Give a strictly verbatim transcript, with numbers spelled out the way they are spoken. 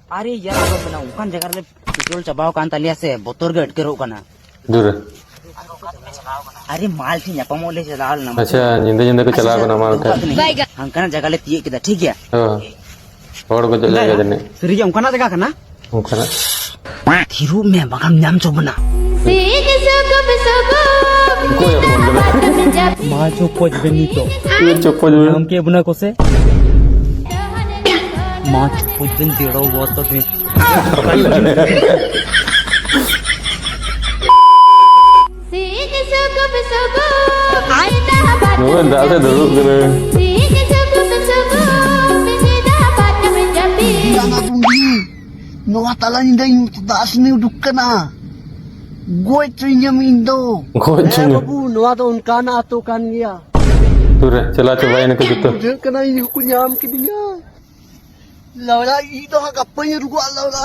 ᱟᱨᱮ ᱭᱟᱨ, ᱟᱞᱚᱢ ᱢᱮᱱᱟ, ᱚᱱᱠᱟᱱ ᱡᱟᱭᱜᱟ ᱨᱮᱞᱮ ᱯᱮᱴᱨᱳᱞ ᱪᱟᱵᱟᱣ ᱟᱠᱟᱱ ᱛᱟᱞᱮᱭᱟ ᱥᱮ, ᱵᱚᱛᱚᱨ ᱜᱮ ᱟᱹᱴᱠᱟᱹᱨᱚᱜ ᱠᱟᱱᱟ᱾ ᱫᱩᱨᱮ᱾ ᱟᱨᱮ ᱢᱟᱞ ᱴᱷᱮᱱ ᱧᱟᱯᱟᱢᱚᱜ ᱞᱮ ᱪᱟᱞᱟᱣ ᱞᱮᱱᱟ᱾ ᱟᱪᱪᱷᱟ, ᱧᱤᱫᱟᱹ ᱧᱤᱫᱟᱹ ᱠᱚ ᱪᱟᱞᱟᱣ ᱟᱪᱪᱷᱟ, ᱠᱟᱱᱟ ᱢᱟᱞ ᱴᱷᱮᱱ᱾ ᱦᱟᱱᱠᱟᱱᱟᱜ ᱡᱟᱭᱜᱟ ᱞᱮ ᱛᱤᱭᱳᱜ ᱠᱮᱫᱟ, ᱴᱷᱤᱠ ᱜᱮᱭᱟ? ᱦᱚᱸ᱾ ᱦᱚᱲ ᱜᱚᱡᱚᱜ ᱡᱟᱭᱜᱟ ᱡᱟᱹᱱᱤᱡ᱾ ᱥᱟᱹᱨᱤᱜᱮ ᱚᱱᱠᱟᱱᱟᱜ ᱡᱟᱭᱜᱟ ᱠᱟᱱᱟ? ᱚᱱᱠᱟᱱᱟᱜ᱾ ᱛᱷᱤᱨᱚᱜ ᱢᱮ, ᱵᱟᱠᱷᱟᱱ ᱧᱟᱢ ᱪᱚ ᱵᱚᱱᱟ᱾ ᱚᱠᱚᱭ ᱦᱚᱯᱚᱱ ᱠᱟᱱᱟᱭ? ᱢᱟ ᱪᱚ ᱯᱚᱡ ᱵᱮᱱ ᱱᱤᱛᱚᱜ᱾ ᱤᱭᱟᱹ ᱪᱚᱯᱚᱡ ᱵᱮᱱ᱾ ᱧᱟᱢ ᱠᱮᱫ ᱵᱚᱱᱟ ᱠᱚ ᱥᱮ? ᱢᱟ ᱪᱚ ᱯᱚᱡ ᱵᱮᱱ ᱫᱮᱲᱚ ᱵᱚᱛᱚᱨ ᱵᱮᱱ᱾ ᱱᱚᱜᱼᱚᱭ ᱫᱟᱜ ᱨᱮ ᱫᱩᱲᱩᱵ ᱠᱟᱱᱟᱭ᱾ ᱱᱚᱣᱟ ᱛᱟᱞᱟ ᱧᱤᱫᱟᱹ ᱤᱧ ᱫᱟᱜ ᱥᱮᱱ ᱩᱰᱩᱠ ᱠᱟᱱᱟ᱾ ᱜᱚᱡ ᱦᱚᱪᱚᱧᱟᱢ ᱤᱧ ᱫᱚ᱾ ᱜᱚᱡ ᱦᱮᱸ ᱦᱚᱪᱚᱧᱟᱢ᱾ ᱵᱟᱹᱵᱩ, ᱱᱚᱣᱟ ᱫᱚ ᱚᱱᱠᱟᱱᱟᱜ ᱟᱛᱳ ᱠᱟᱱ ᱜᱮᱭᱟ᱾ ᱛᱩᱨᱮ, ᱪᱟᱞᱟᱣ ᱪᱟᱵᱟᱭᱮᱱᱟ ᱠᱚ ᱡᱚᱛᱚ᱾ ᱵᱩᱡᱷᱟᱹᱜ ᱠᱟᱱᱟ, ᱤᱧ ᱦᱚᱸᱠᱚ ᱧᱟᱢ ᱠᱤᱫᱤᱧᱟ᱾ ᱞᱟᱣᱲᱟ, ᱤᱧ ᱫᱚ ᱦᱟᱸᱜ ᱜᱟᱯᱟᱧ ᱨᱩᱣᱟᱹᱲᱟ, ᱞᱟᱣᱲᱟ᱾